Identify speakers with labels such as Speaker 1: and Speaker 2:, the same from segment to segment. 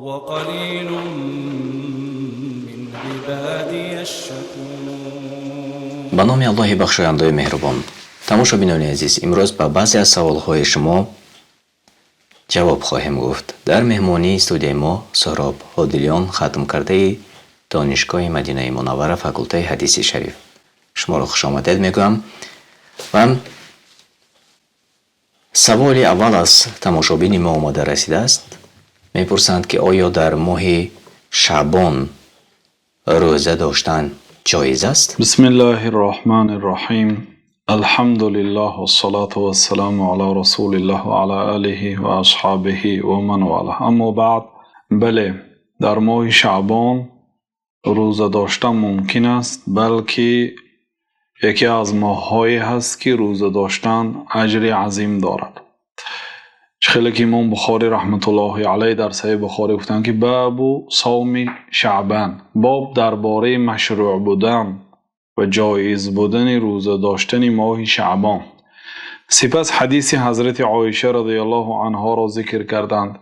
Speaker 1: وقليل من عبادي الشكور.
Speaker 2: Ба номи Аллоҳи бахшояндаю меҳрубон. Тамошобинони азиз, имрӯз ба баъзе аз саволҳои шумо ҷавоб хоҳем гуфт. Дар меҳмонии студияи мо Соҳроб Ҳодилиён, хатмкардаи Донишгоҳи Мадинаи Мунаввара, факултаи ҳадиси шариф. Шуморо хушомадед мегӯям ва саволи аввал аз тамошобини мо омода расидааст. Мепурсанд, ки оё дар моҳи шаъбон рӯза доштан ҷоиз аст?
Speaker 3: بسم الله الرحمن الرحيم، الحمد لله والصلاة والسلام على رسول الله وعلى آله وأصحابه ومن والاه، أما بعد. Бале, дар моҳи шаъбон рӯза доштан мумкин аст, балки яке аз моҳҳое ҳаст, ки рӯза доштан аҷри азим дорад. Чӣ хеле ки имом Бухорӣ раҳматуллоҳи алайҳ дар Саҳеҳи Бухорӣ гуфтанд, ки باب صوم شعبان, боб дар бораи машрӯъ будан ва ҷоиз будани рӯза доштани моҳи шаъбон. Сипас ҳадиси ҳазрати Оиша радиаллоҳу анҳоро зикр карданд,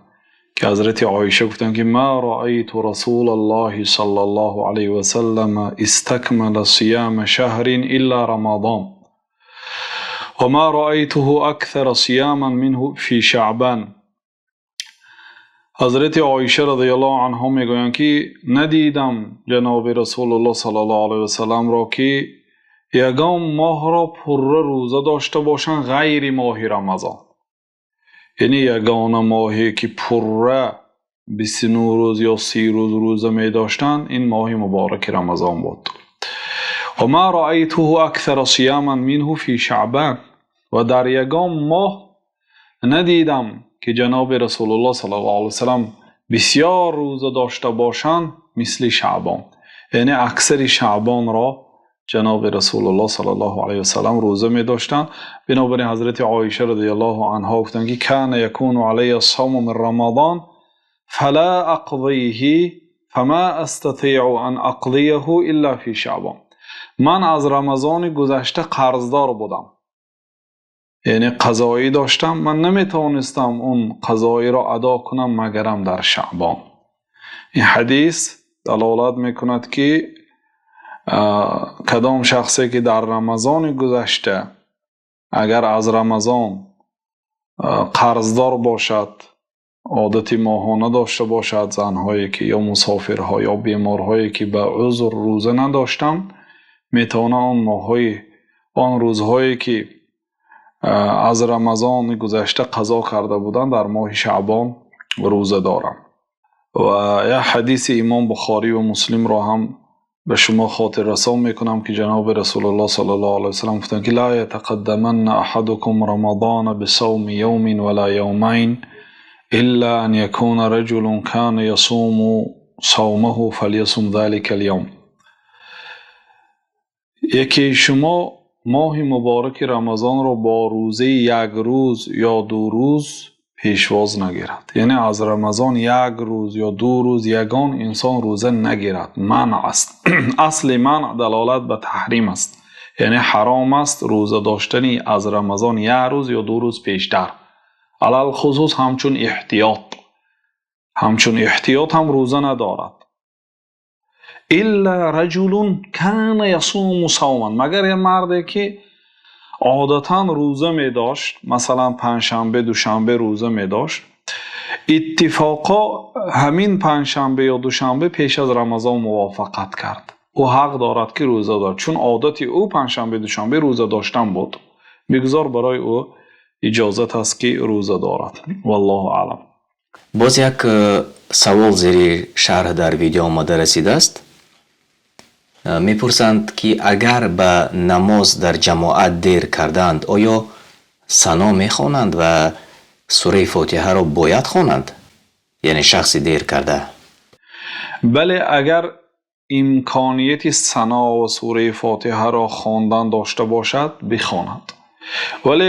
Speaker 3: ки ҳазрати Оиша гуфтанд, ки ما رأيت رسول الله صلى الله عليه وسلم استكمل صيام شهر إلا رمضان وما رأيته أكثر صياما منه في شعبان. Ҳазрати Оиша радиаллоҳу анҳо мегӯянд, ки надидам ҷаноби Расулуллоҳ саллаллоҳу алайҳи васалламро, ки ягон моҳро пурра рӯза дошта бошанд ғайри моҳи Рамазон. Яъне ягона моҳе, ки пурра 29 рӯз ё 30 рӯз рӯза медоштанд, ин моҳи мубораки Рамазон буд. وما رأيته أكثر صياما منه في شعبان, ва дар ягон моҳ надидам, ки ҷаноби Расулуллоҳ саллаллоҳу алайҳи васаллам бисёр рӯза дошта бошанд мисли шаъбон. Яъне аксари шаъбонро ҷаноби Расулуллоҳ саллаллоҳу алайҳи васаллам рӯза медоштанд. Бинобар ин ҳазрати Оиша радиаллоҳу анҳо гуфтанд, ки كان يكون علي الصوم من رمضان فلا أقضيه فما أستطيع أن أقضيه إلا في شعبان. Ман аз Рамазони гузашта қарздор будам, яъне қазоӣ доштам, ман наметавонистам он қазоиро адо кунам, магарам дар шаъбон. Ин ҳадис далолат мекунад, ки кадом шахсе, ки дар Рамазони гузашта агар аз Рамазон қарздор бошад, одати моҳона дошта бошад, занҳое ки ё мусофирҳо ё беморҳое, ки ба узр рӯза надоштанд, метавонанд он моҳҳои, он рӯзҳое, ки аз Рамазони гузашта қазо карда буданд, дар моҳи шаъбон рӯза доранд. Ва як ҳадиси имом Бухориву Муслимро ҳам ба шумо хотиррасон мекунам, ки ҷаноби Расулуллоҳ саллаллоҳу алайҳи васаллам гуфтанд, ки لا يتقدمن أحدكم رمضان بصوم يوم ولا يومين إلا أن يكون رجل كان يصوم صومه فليصم ذلك اليوم. Якеи шумо моҳи мубораки Рамазонро бо рӯзаи як рӯз ё 2 рӯз пешвоз нагирад. Яъне аз Рамазон як рӯз ё 2 рӯз ягон инсон рӯза нагирад, манъ аст. Асли манъ далолат ба таҳрим аст, яъне ҳаром аст рӯза доштани аз Рамазон як рӯз ё 2 рӯз пештар, алалхусус ҳамчун эҳтиёт. Ҳамчун эҳтиёт ҳам рӯза надорад. إلا رجل كان يصوم صوما, магар як марде, ки одатан рӯза медошт, масалан, панҷшанбе, душанбе рӯза медошт, иттифоқо ҳамин панҷшанбе ё душанбе пеш аз Рамазон мувофиқат кард, ӯ ҳақ дорад, ки рӯза дорад, чун одати ӯ панҷшанбе, душанбе рӯза доштан буд. Бигзор барои ӯ иҷозат аст, ки рӯза дорад. Валлоҳу аълам.
Speaker 2: Боз як савол зери шарҳ дар видео омада расидааст. Мепурсанд, ки агар ба намоз дар ҷамоат дер карданд, оё сано мехонанд ва сураи Фотиҳаро бояд хонанд, яъне шахси дер карда?
Speaker 3: Бале, агар имконияти сано ва сураи Фотиҳаро хондан дошта бошад, бихонад, вале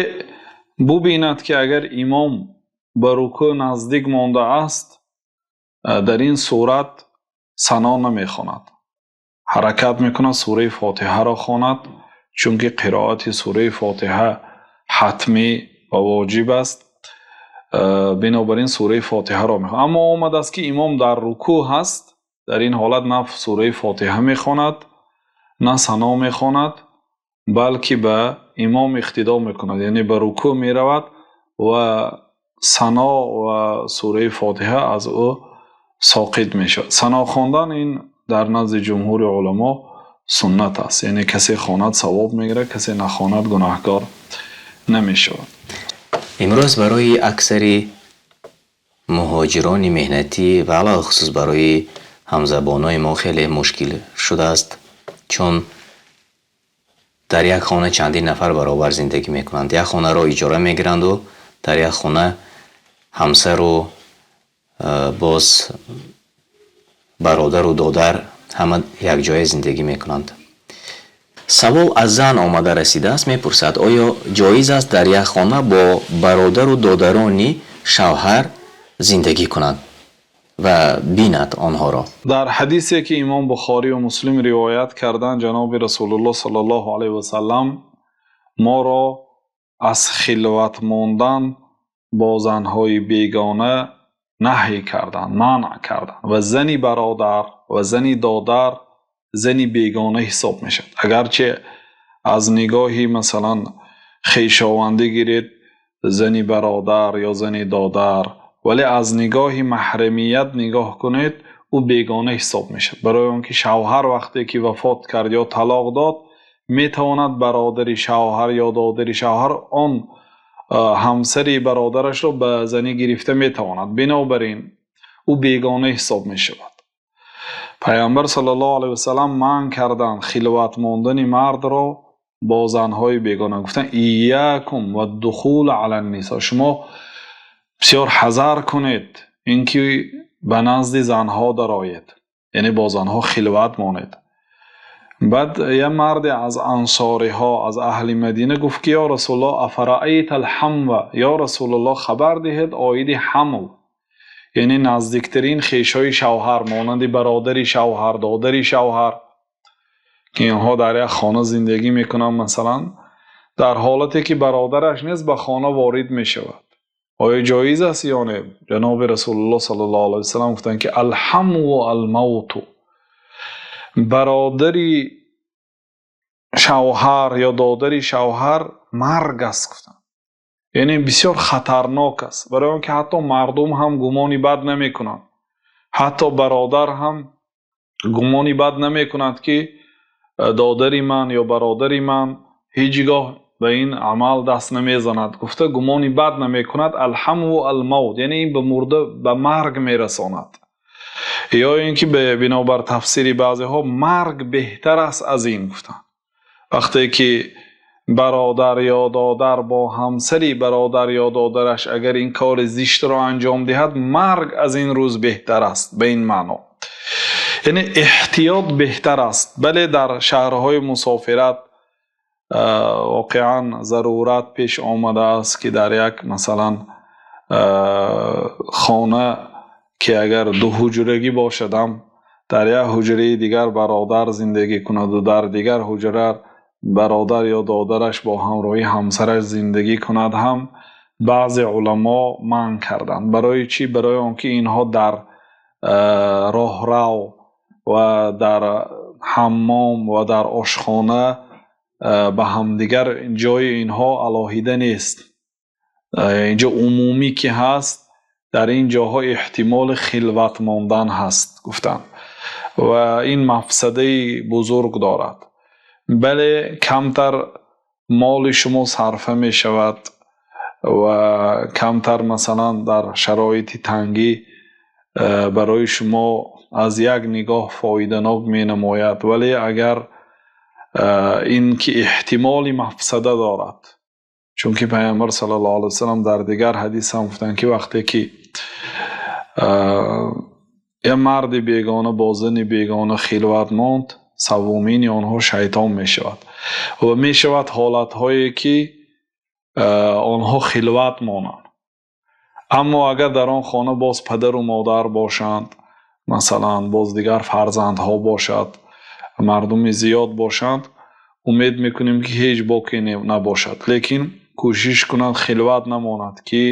Speaker 3: бубинад, ки агар имом ба рукӯъ наздик мондааст, дар ин сурат сано намехонад, ҳаракат мекунад, сураи Фотиҳаро хонад, чунки қироати сураи Фотиҳа ҳатмӣ ва воҷиб аст. Бинобар ин сураи Фотиҳаро мехонад. Аммо омадааст, ки имом дар рукӯъ ҳаст, дар ин ҳолат на сураи Фотиҳа мехонад, на сано мехонад, балки ба имом иқтидо мекунад, яъне ба рукӯъ меравад ва сано ва сураи Фотиҳа аз ӯ соқит мешавад. Сано хондан ин дар назди ҷумҳури уламо суннат аст, яъне касе хонад савоб мегирад, касе нахонад гунаҳкор намешавад.
Speaker 2: Имрӯз барои аксари муҳоҷирони меҳнатӣ ва алалхусус барои ҳамзабонони мо хеле мушкил шудааст, чун дар як хона чандин нафар баробар зиндагӣ мекунанд. Як хонаро иҷора мегиранду дар як хона ҳамсару боз бародару додар ҳама якҷоя зиндагӣ мекунанд. Савол аз зан омада расидааст, мепурсад: оё ҷоиз аст дар як хона бо бародару додарони шавҳар зиндагӣ кунад ва бинад онҳоро?
Speaker 3: Дар ҳадисе, ки имом Бухорию Муслим ривоят карданд, ҷаноби Расулуллоҳ саллаллоҳу алайҳи васаллам моро аз хилват мондан бо занҳои бегона наҳй карданд, манъ карданд. Ва зани бародар ва зани додар зани бегона ҳисоб мешавад. Агарчи аз нигоҳи, масалан, хешовандӣ гиред, зани бародар ё зани додар, вале аз нигоҳи маҳрамият нигоҳ кунед, ӯ бегона ҳисоб мешавад. Барои он ки шавҳар вақте ки вафот кард ё талоқ дод, метавонад бародари шавҳар ё додари шавҳар он ҳамсари бародарашро ба занӣ гирифта метавонад. Бинобар ин ӯ бегона ҳисоб мешавад. Пайғамбар саллаллоҳу алайҳи васаллам манъ карданд хилват мондани мардро бо занҳои бегона. Гуфтанд: «Иякум вад-духул алан нисо». Шумо бисёр ҳазар кунед, инки ба назди занҳо дароед, яъне бо занҳо хилват монед. Баъд як марде аз ансориҳо, аз аҳли Мадина гуфт, ки: «Ё Расулуллоҳ, афараайтал ҳамва?» Ё Расулуллоҳ, хабар диҳед оиди ҳамв, яъне наздиктарин хешои шавҳар, монанди бародари шавҳар, додари шавҳар, ки инҳо дар як хона зиндагӣ мекунанд, масалан, дар ҳолате ки бародараш нест, ба хона ворид мешавад. Оё ҷоиз аст ё не? Ҷаноби Расулуллоҳ саллаллоҳу алайҳи васаллам гуфтанд, ки: «Алҳамву алмавту». Бародари шавҳар ё додари шавҳар марг аст, гуфтанд. Яъне бисёр хатарнок аст, барои он ки ҳатто мардум ҳам гумони бад намекунанд, ҳатто бародар ҳам гумони бад намекунад, ки додари ман ё бародари ман ҳеҷ гоҳ ба ин амал даст намезанад, гуфта гумони бад намекунад. Алҳамву алмавт, яъне ин ба мурда, ба марг мерасонад. Ё ин ки бинобар тафсири баъзеҳо марг беҳтар аст аз ин, гуфтанд. Вақте ки бародар ё додар бо ҳамсари бародар ё додараш агар ин кори зиштро анҷом диҳад, марг аз ин рӯз беҳтар аст, ба ин маъно. Яъне эҳтиёт беҳтар аст. Бале, дар шаҳрҳои мусофират воқеан зарурат пеш омадааст, ки дар як, масалан, хона, ки агар дуҳуҷрагӣ бошадам, дар як ҳуҷраи дигар бародар зиндагӣ кунаду дар дигар ҳуҷра бародар ё додараш бо ҳамроҳии ҳамсараш зиндагӣ кунад ҳам, баъзе уламо манъ карданд. Барои чӣ? Барои он ки инҳо дар роҳрав ва дар ҳаммом ва дар ошхона ба ҳамдигар, ҷои инҳо алоҳида нест, инҷо умумӣ ки ҳаст, дар ин ҷоҳо эҳтимоли хилват мондан ҳаст, гуфтанд, ва ин мафсадаи бузург дорад. Бале, камтар моли шумо сарфа мешавад ва камтар, масалан, дар шароити тангӣ барои шумо аз як нигоҳ фоиданок менамояд, вале агар ин ки эҳтимоли мафсада дорад, чунки Пайғамбар саллаллоҳу алайҳи васаллам дар дигар ҳадис ҳам гуфтанд, ки вақте ки як марди бегона бо зани бегона хилват монд, саввумини онҳо шайтон мешавад. Ва мешавад ҳолатҳое, ки онҳо хилват монанд, аммо агар дар он хона боз падару модар бошанд, масалан, боз дигар фарзандҳо бошад, мардуми зиёд бошанд, умед мекунем, ки ҳеҷ боке набошад, лекин кӯшиш кунанд хилват намонад, ки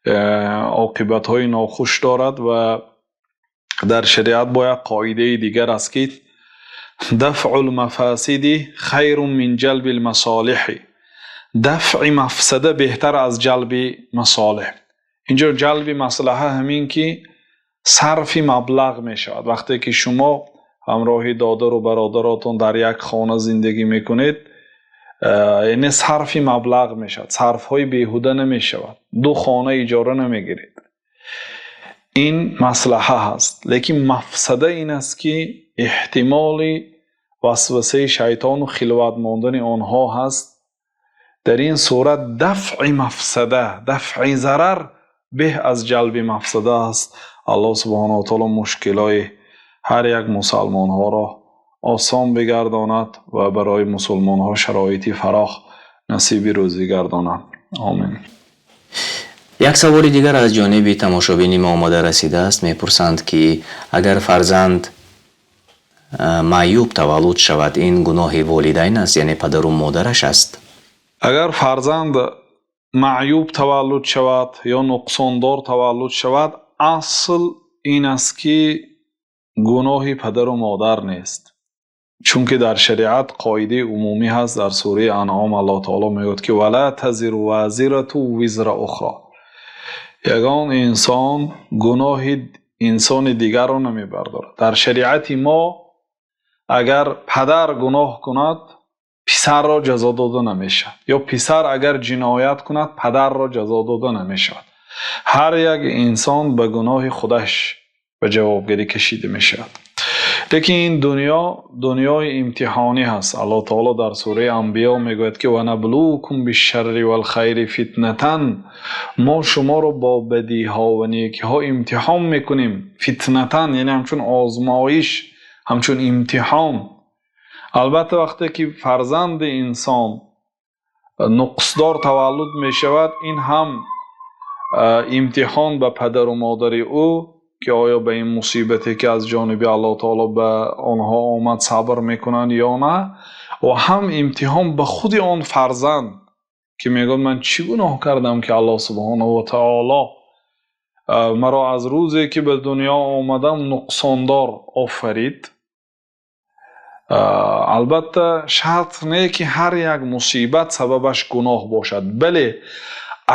Speaker 3: Оқибатҳои нохуш дорад ва дар шариат бо як қоидаи дигар аст, ки дафъул мафосиди хайрун мин ҷалбил масолиҳ, дафъи мафсада беҳтар аз ҷалби масолиҳ. Инҷо ҷалби маслаҳа ҳамин ки сарфи маблағ мешавад. Вақте ки шумо ҳамроҳи додар ва бародаратон дар як хона зиндагӣ мекунед, яъне сарфи маблағ мешавад, сарфҳои беҳуда намешавад, ду хона иҷора намегиред. Ин маслаҳа ҳаст, лекин мафсада ин аст, ки эҳтимоли васвасаи шайтон ва хилват мондани онҳо ҳаст. Дар ин сурат дафъи мафсада, дафъи зарар беҳ аз ҷалби мафсада аст. Аллоҳ субҳонаҳу ва таъоло мушкилоти ҳар як мусулмонҳоро осон бигардонад ва барои мусулмонҳо шароити фарох насиби рӯзӣ гардонад. Омин.
Speaker 2: Як саволи дигар аз ҷониби тамошобини мо омода расидааст. Мепурсанд, ки агар фарзанд маъюб таваллуд шавад, ин гуноҳи волидайн аст, яъне падару модараш аст?
Speaker 3: Агар фарзанд маъюб таваллуд шавад ё нуқсондор таваллуд шавад, асл ин аст, ки гуноҳи падару модар нест, чунки дар шариат қоидаи умумӣ ҳаст. Дар сураи Анъом Аллоҳ таъоло мегӯяд, ки вала тазиру возиратун визра ухро, ягон инсон гуноҳи инсони дигарро намебардорад. Дар шариати мо агар падар гуноҳ кунад, писарро ҷазо дода намешавад, ё писар агар ҷиноят кунад, падарро ҷазо дода намешавад. Ҳар як инсон ба гуноҳи худаш ба ҷавобгарӣ кашида мешавад. Лекин ин дунё дунёи имтиҳонӣ ҳаст. Аллоҳ таъоло дар сураи Анбиё мегӯяд, ки ванаблукум бишшарри валхайри фитнатан, мо шуморо бо бадиҳо ва некиҳо имтиҳон мекунем. Фитнатан яъне ҳамчун озмоиш, ҳамчун имтиҳон. Албатта вақте ки фарзанди инсон нуқсдор таваллуд мешавад, ин ҳам имтиҳон ба падару модари ӯ, ки оё ба ин мусибате ки аз ҷониби Аллоҳ таъоло ба онҳо омад сабр мекунанд ё не, ва ҳам имтиҳон ба худи он фарзанд, ки мегӯяд ман чӣ гуноҳ кардам, ки Аллоҳ субҳонаҳу ва таъоло маро аз рӯзе ки ба дунё омадам нуқсондор офарид. Албатта шарт не ки ҳар як мусибат сабабаш гуноҳ бошад, бале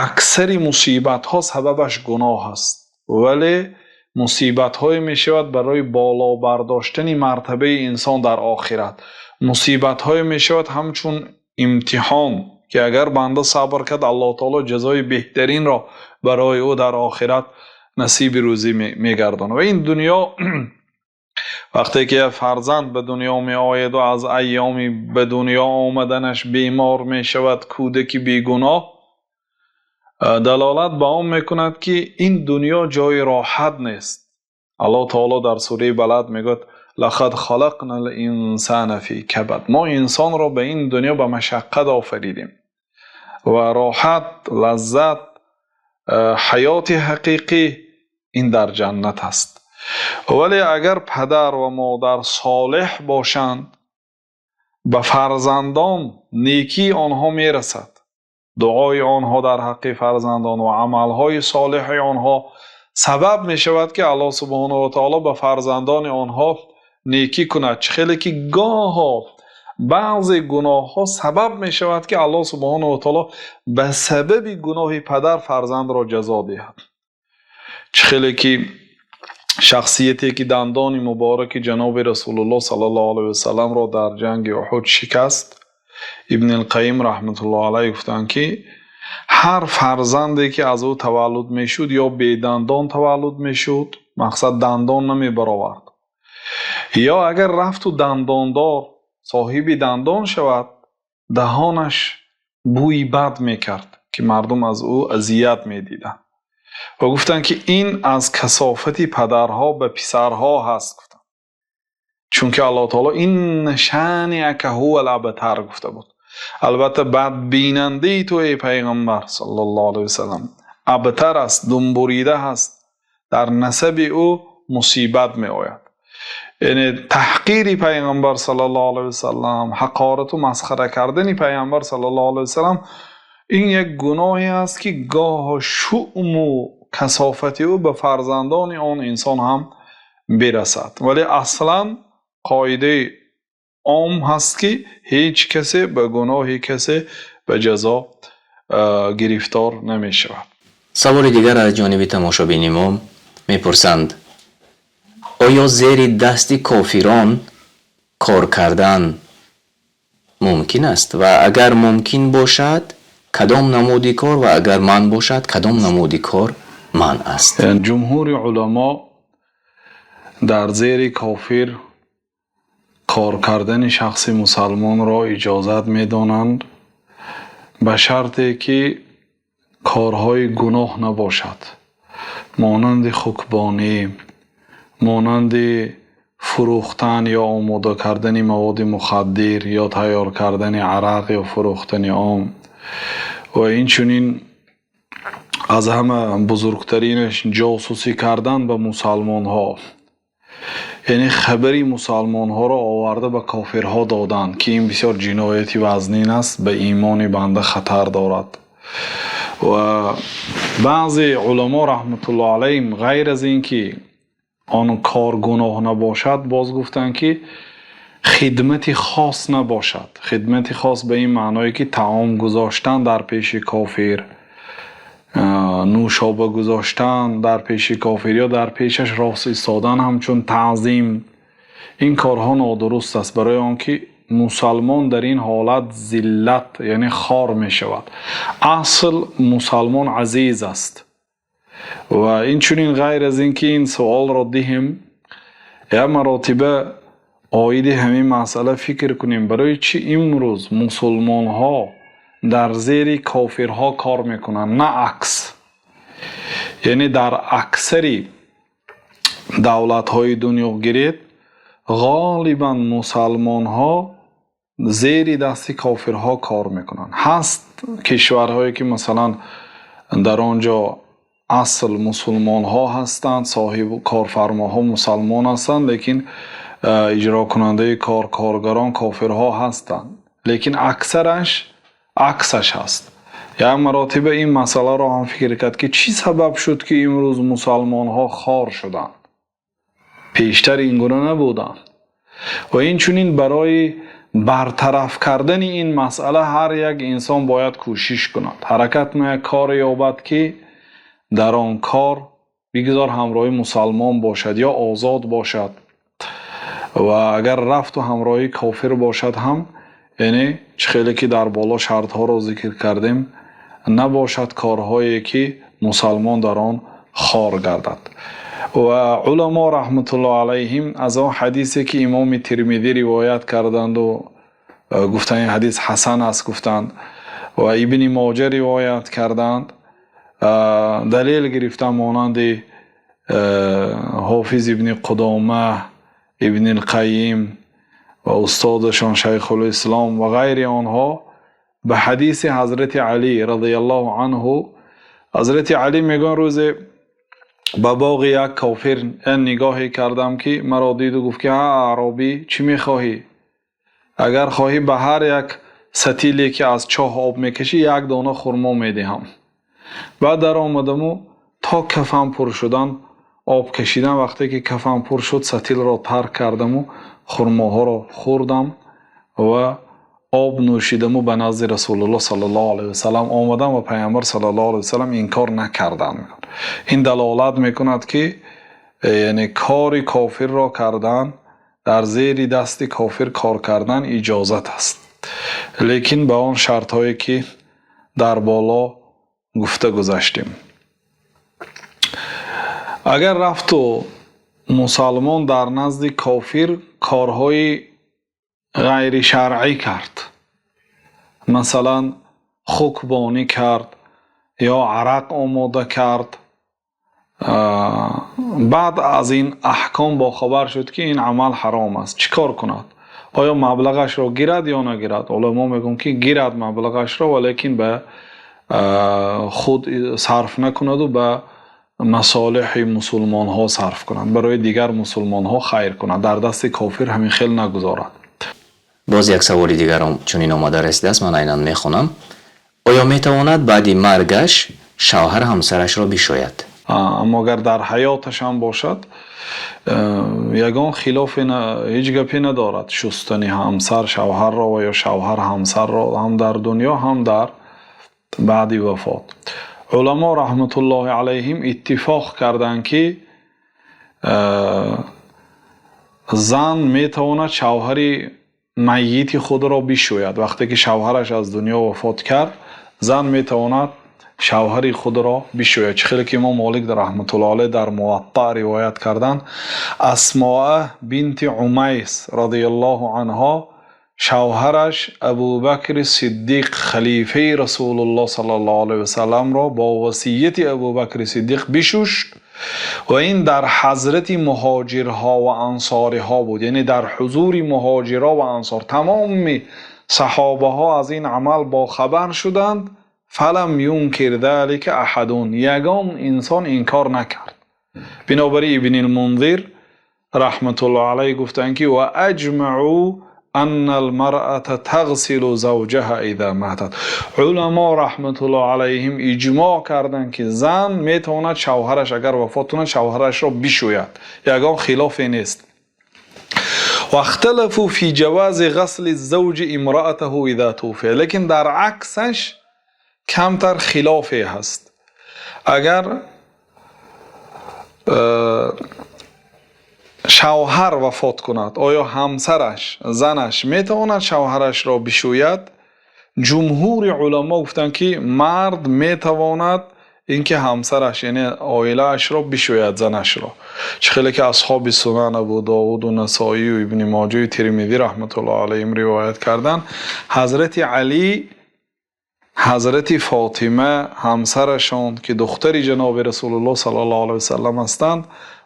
Speaker 3: аксари мусибатҳо сабабаш гуноҳ аст, вале мусибатҳое мешавад барои боло бардоштани мартабаи инсон дар охират. Мусибатҳое мешавад ҳамчун имтиҳон, ки агар банда сабр кард, Аллоҳ таъоло ҷазои беҳтаринро барои ӯ дар охират насиби рӯзӣ мегардонад. Ва ин дунё вақте ки як фарзанд ба дунё меояд ва аз айёми ба дунё омаданаш бемор мешавад, кӯдаки бегуноҳ, далолат ба он мекунад, ки ин дунё ҷои роҳат нест. Аллоҳ таъоло дар сураи Балад мегӯяд лақад халақнал инсана фи кабад, мо инсонро ба ин дунё ба машаққат офаридем ва роҳат, лаззат, ҳаёти ҳақиқӣ ин дар ҷаннат аст. Вале агар падар ва модар солеҳ бошанд, ба фарзандон некии онҳо мерасад. Дуои онҳо дар ҳаққи фарзандон ва амалҳои солеҳи онҳо сабаб мешавад, ки Аллоҳ субҳонаҳу ва таъоло ба фарзандони онҳо некӣ кунад. Чӣ хеле ки гоҳо баъзе гуноҳҳо сабаб мешавад, ки Аллоҳ субҳонаҳу ва таъоло ба сабаби гуноҳи падар фарзандро ҷазо диҳад. Чӣ хеле ки шахсияте ки дандони мубораки ҷаноби Расулуллоҳ саллаллоҳу алайҳи васаллам ро дар ҷанги Уҳуд шикаст, Ибни Қайим раҳматуллоҳи алайҳ гуфтанд, ки ҳар фарзанде ки аз ӯ таваллуд мешуд ё бедандон таваллуд мешуд, мақсад дандон намебаровард, ё агар рафту дандондор соҳиби дандон шавад, даҳонаш бӯи бад мекард, ки мардум аз ӯ азият медиданд. Ва гуфтанд, ки ин аз касофати падарҳо ба писарҳо ҳаст, гуфтанд, чунки Аллоҳ таъоло инна шониака ҳувал абтар гуфта буд. Албатта бадбинандаи ту эй пайғамбар саллаллоҳу алайҳи васаллам абтар аст, думбурида ҳаст, дар насаби ӯ мусибат меояд. Яъне таҳқири пайғамбар саллаллоҳу алайҳи васаллам, ҳақорату масхара кардани пайғамбар саллаллоҳу алайҳи васаллам Ин як гуноҳе аст, ки гоҳ шуъму касофати ӯ ба фарзандони он инсон ҳам бирасад. Вале аслан қоидаи ом ҳаст, ки ҳеҷ касе ба гуноҳи касе ба ҷазо гирифтор намешавад.
Speaker 2: Саволи дигар аз ҷониби тамошобини мо мепурсанд: оё зери дасти кофирон кор кардан мумкин аст ва агар мумкин бошад, кадом намуди кор ва агар манъ бошад, кадом намуди кор манъ аст?
Speaker 3: Ҷумҳури уламо дар зери кофир кор кардани шахси мусалмонро иҷозат медонанд, ба шарте ки корҳои гуноҳ набошад, монанди хукбонӣ, монанди фурӯхтан ё омода кардани маводи мухаддир ё тайёр кардани арақ ё фурӯхтани он ва инчунин аз ҳама бузургтаринаш ҷосусӣ кардан ба мусалмонҳо, яъне хабари мусалмонҳоро оварда ба кофирҳо додан, ки ин бисёр ҷинояти вазнин аст, ба имони банда хатар дорад. Ва баъзе уламо раҳматуллоҳ алайҳим ғайр аз ин ки он кор гуноҳ набошад, боз гуфтанд, ки хидмати хос набошад. Хидмати хос ба ин маъное ки таом гузоштан дар пеши кофир, нӯшоба гузоштан дар пеши кофир ё дар пешаш рост истодан ҳамчун таъзим, ин корҳо нодуруст аст, барои он ки мусалмон дар ин ҳолат зиллат, яъне хор мешавад. Асл мусалмон азиз аст. Ва инчунин ғайр аз ин ки ин суолро диҳем, як маротиба оиди ҳамин масъала фикр кунем: барои чӣ имрӯз мусулмонҳо дар зери кофирҳо кор мекунанд, на акс? Яъне дар аксари давлатҳои дунё гиред, ғолибан мусалмонҳо зери дасти кофирҳо кор мекунанд. Ҳаст кишварҳое ки масалан дар он ҷо асл мусулмонҳо ҳастанд, соҳиб корфармоҳо мусалмон ҳастанд, лекин иҷрокунандаи кор, коргарон кофирҳо ҳастанд, лекин аксараш аксаш ҳаст. Як маротиба ин масъаларо ҳам фикр кард, ки чӣ сабаб шуд, ки имрӯз мусалмонҳо хор шуданд, пештар ин гуна набуданд. Ва инчунин барои бартараф кардани ин масъала ҳар як инсон бояд кӯшиш кунад, ҳаракат кунад, кор ёбад, ки дар он кор бигзор ҳамроҳи мусалмон бошад ё озод бошад, ва агар рафту ҳамроҳи кофир бошад ҳам, яъне чӣ хеле ки дар боло шартҳоро зикр кардем, набошад корҳое ки мусалмон дар он хор гардад. Ва уламо раҳматуллоҳ алайҳим аз он ҳадисе ки имоми Термизӣ ривоят карданду гуфтанд, ин ҳадис ҳасан аст гуфтанд, ва Ибни Моҷа ривоят карданд, далел гирифтан, монанди Ҳофиз Ибни Қудома, Ибни Қайим ва устодашон Шайхулислом ва ғайри онҳо, ба ҳадиси ҳазрати Алӣ разияллоҳу анҳу. Ҳазрати Алӣ мегӯянд: рӯзе ба боғи як кофир нигоҳе кардам, ки маро диду гуфт ки: «Ҳа аъробӣ, чӣ мехоҳӣ? Агар хоҳӣ, ба ҳар як сатиле ки аз чоҳ об мекашӣ, як дона хурмо медиҳам». Баъд даромадаму то кафам пур шудан об кашидам. Вақте ки кафам пур шуд, сатилро тарк кардаму хурмоҳоро хӯрдам ва об нӯшидаму ба назди Расулуллоҳ саллаллоҳу алайҳи васаллам омадам ва Паямбар саллаллоҳу алайҳи васаллам инкор накарданд. Ин далолат мекунад, ки яъне кори кофирро кардан, дар зери дасти кофир кор кардан иҷозат аст, лекин ба он шартҳое ки дар боло гуфта гузаштем. Агар рафту мусалмон дар назди кофир корҳои ғайришаръӣ кард, масалан хукбонӣ кард ё арақ омода кард, баъд аз ин аҳком бохабар шуд, ки ин амал ҳаром аст, чӣ кор кунад? Оё маблағашро гирад ё нагирад? Уламо мегӯянд, ки гирад маблағашро, валекин ба худ сарф накунаду ба масолиҳи мусулмонҳо сарф кунад, барои дигар мусулмонҳо хайр кунад, дар дасти кофир ҳамин хел нагузорад.
Speaker 2: Боз як саволи дигар чунин омада расидааст, ман айнан мехонам. Оё метавонад баъди маргаш шавҳар ҳамсарашро бишояд?
Speaker 3: Аммо агар дар ҳаёташ ҳам бошад, ягон хилофе ҳеҷ гапе надорад шустани ҳамсар шавҳарро ва ё шавҳар ҳамсарро ҳам дар дунё, ҳам дар баъди вафот. Уламо раҳматуллоҳи алайҳим иттифоқ карданд, ки зан метавонад шавҳари майити худро бишӯяд. Вақте ки шавҳараш аз дунё вафот кард, зан метавонад шавҳари худро бишӯяд. Чӣ хеле ки имом Молик раҳматуллоҳи алайҳ дар Муватта ривоят карданд, Асмоа бинти Умайс радиаллоҳу анҳо шавҳараш Абубакри Сиддиқ, халифаи Расулуллоҳ саллаллоҳу алайҳи васалламро бо васияти Абубакри Сиддиқ бишушт ва ин дар ҳазрати муҳоҷирҳо ва ансориҳо буд, яъне дар ҳузури муҳоҷирҳо ва ансор. Тамоми саҳобаҳо аз ин амал бохабар шуданд. Фалам юнкир залика аҳадун, ягон инсон инкор накард. Бинобар ин Ибни Мунзир раҳматуллоҳи алайҳ гуфтанд, ки ва аҷмаъу анна алмаръата тағсилу завҷаҳа иза матат. Уламо раҳматуллоҳи алайҳим иҷмоъ карданд, ки зан метавонад шавҳараш агар вафот кунад шавҳарашро бишӯяд, ягон хилофе нест. Вахталафу фи ҷавази ғасли завҷи имраатаҳу иза туфия, лекин дар аксаш камтар хилофе ҳаст. Агар шавҳар вафот кунад, оё ҳамсараш, занаш метавонад шавҳарашро бишӯяд? Ҷумҳури уламо гуфтанд, ки мард метавонад инки ҳамсараш, яъне оилаашро бишӯяд, занашро. Чӣ хеле ки асҳоби сунан Абу Довуду Насоию Ибни Моҷаю Тирмизӣ раҳматуллоҳи алайҳим ривоят карданд, Ҳазрати Алӣ Ҳазрати Фотима ҳамсарашон, ки духтари ҷаноби Расулуллоҳ саллаллоҳу алайҳи васаллам ҳастанд,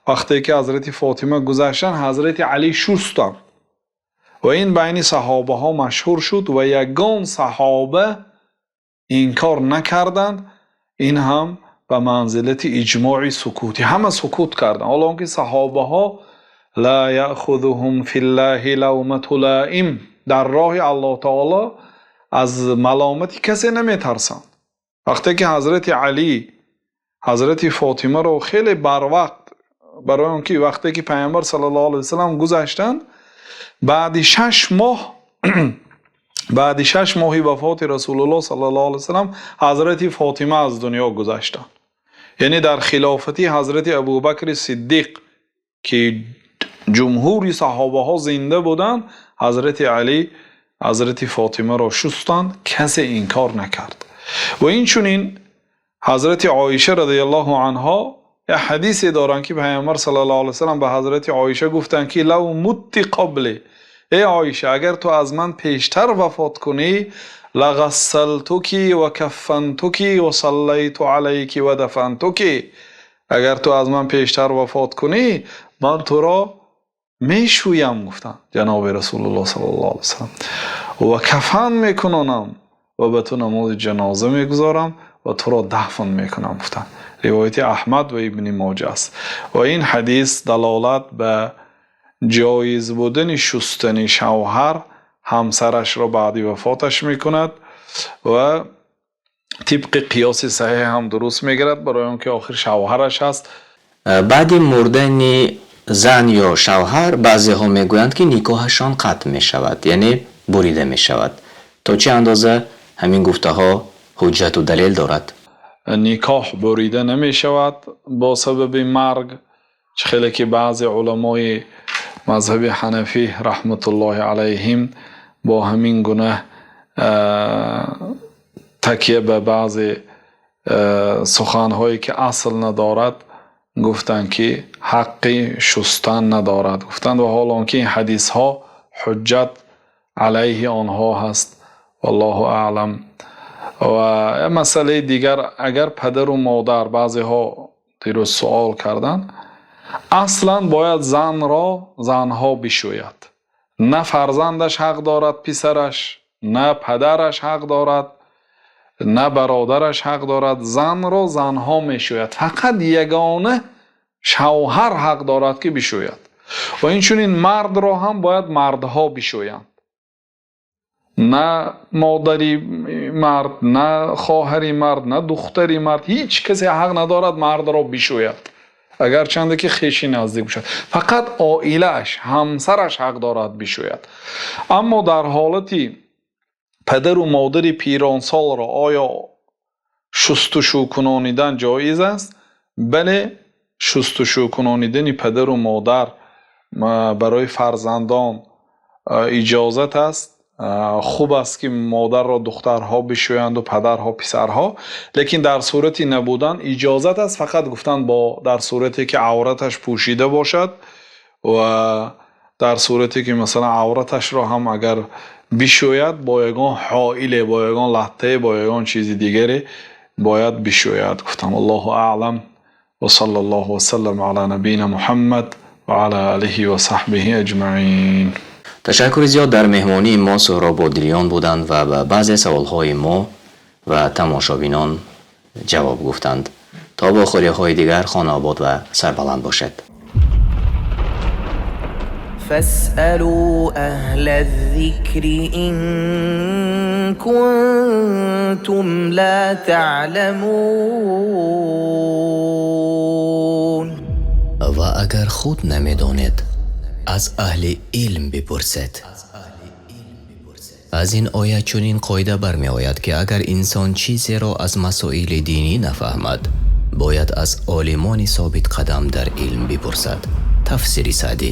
Speaker 3: вақте ки Ҳазрати Фотима гузаштанд, Ҳазрати Алӣ шустанд ва ин байни саҳобаҳо машҳур шуд ва ягон саҳоба инкор накарданд. Ин ҳам ба манзилати иҷмои сукутӣ, ҳама сукут карданд, ҳоло он ки саҳобаҳо ла яъхузуҳум филлаҳи лавмату лаим, дар роҳи Аллоҳ таоло аз маломати касе наметарсанд. Вақте ки Ҳазрати Алӣ Ҳазрати Фотимаро хеле барвақт, барои он ки вақте ки Пайғамбар саллаллоҳу алайҳи васаллам гузаштанд, баъди 6 моҳи вафоти Расулуллоҳ саллаллоҳу алайҳи васаллам Ҳазрати Фотима аз дунё гузаштанд. Яъне дар хилофати Ҳазрати Абубакри Сиддиқ, ки ҷумҳури саҳобаҳо зинда буданд, Ҳазрати Алӣ Ҳазрати Фотимаро шустанд, касе инкор накард. Ва инчунин Ҳазрати Оиша радиаллоҳу анҳо як ҳадисе доранд, ки Пайғамбар саллаллоҳу алайҳи васаллам ба Ҳазрати Оиша гуфтанд, ки лав мутти қабли, эй Оиша, агар ту аз ман пештар вафот кунӣ, лагассалтуки ва каффантуки ва саллайту алайки ва дафантуки, агар ту аз ман пештар вафот кунӣ, ман туро мешӯям, гуфтанд ҷаноби Расулуллоҳ саллаллоҳу алайҳи васаллам, ва кафан мекунонам ва ба ту намози ҷаноза мегузорам ва туро дафн мекунам, гуфтанд. Ривояти Аҳмад ва Ибни Моҷа аст. Ва ин ҳадис далолат ба ҷоиз будани шустани шавҳар ҳамсарашро баъди вафоташ мекунад ва тибқи қиёси саҳеҳ ҳам дуруст мегирад, барои он ки охир шавҳараш аст.
Speaker 2: Баъди мурдани зан ё шавҳар баъзеҳо мегӯянд, ки никоҳашон қатъ мешавад, яъне бурида мешавад. То чӣ андоза ҳамин гуфтаҳо ҳуҷҷату далел дорад?
Speaker 3: Никоҳ бурида намешавад бо сабаби марг, чӣ хеле ки баъзе уламои мазҳаби ҳанафӣ раҳматуллоҳи алайҳим бо ҳамин гуна такя ба баъзе суханҳое ки асл надорад гуфтанд, ки ҳаққи шустан надорад, гуфтанд, ва ҳол он ки ин ҳадисҳо ҳуҷҷат алайҳи онҳо ҳаст. Валлоҳу аълам. Ва як масъалаи дигар, агар падару модар, баъзеҳо дирӯз суол карданд, аслан бояд занро занҳо бишӯяд. На фарзандаш ҳақ дорад писараш, на падараш ҳақ дорад, на бародараш ҳақ дорад. Занро занҳо мешӯяд, фақат ягона шавҳар ҳақ дорад, ки бишӯяд. Ва инчунин мардро ҳам бояд мардҳо бишӯянд. На модари мард, на хоҳари мард, на духтари мард, ҳеҷ касе ҳақ надорад мардро бишӯяд, агарчанде ки хеши наздик бошад. Фақат оилааш, ҳамсараш ҳақ дорад бишӯяд. Аммо дар ҳолати падару модари пиронсолро оё шустушу кунонидан ҷоиз аст? Бале, шустушу кунонидани падару модар барои фарзандон иҷозат аст. Хуб аст, ки модарро духтарҳо бишӯянд, падарҳо писарҳо, лекин дар сурати набудан иҷозат аст. Фақат гуфтанд, бо дар сурате ки авраташ пӯшида бошад ва дар сурате ки, масалан, авраташро ҳам агар бишӯяд, бо ягон ҳоиле, бо ягон латтае, бо ягон чизи дигаре бояд бишӯяд, гуфтам. Аллоҳу аълам, ва салла Аллоҳу васаллам ала набийина Муҳаммад ва ала олиҳи ва саҳбиҳи аҷмаин.
Speaker 2: Ташаккури зиёд. Дар меҳмонии мо Суҳроб Бодилиён буданд ва ба баъзе саволҳои мо ва тамошобинон ҷавоб гуфтанд. То вохӯриҳои дигар хонаобод ва сарбаланд бошед.
Speaker 4: فاسألوا أهل الذكر إن كنتم لا تعلمون.
Speaker 2: Ва агар худ намедонед, аз аҳли илм бипурсед. Аз ин оят чунин қоида бармеояд, ки агар инсон чизеро аз масоили динӣ нафаҳмад, бояд аз олимони собитқадам дар илм бипурсад. Тафсири Саъдӣ.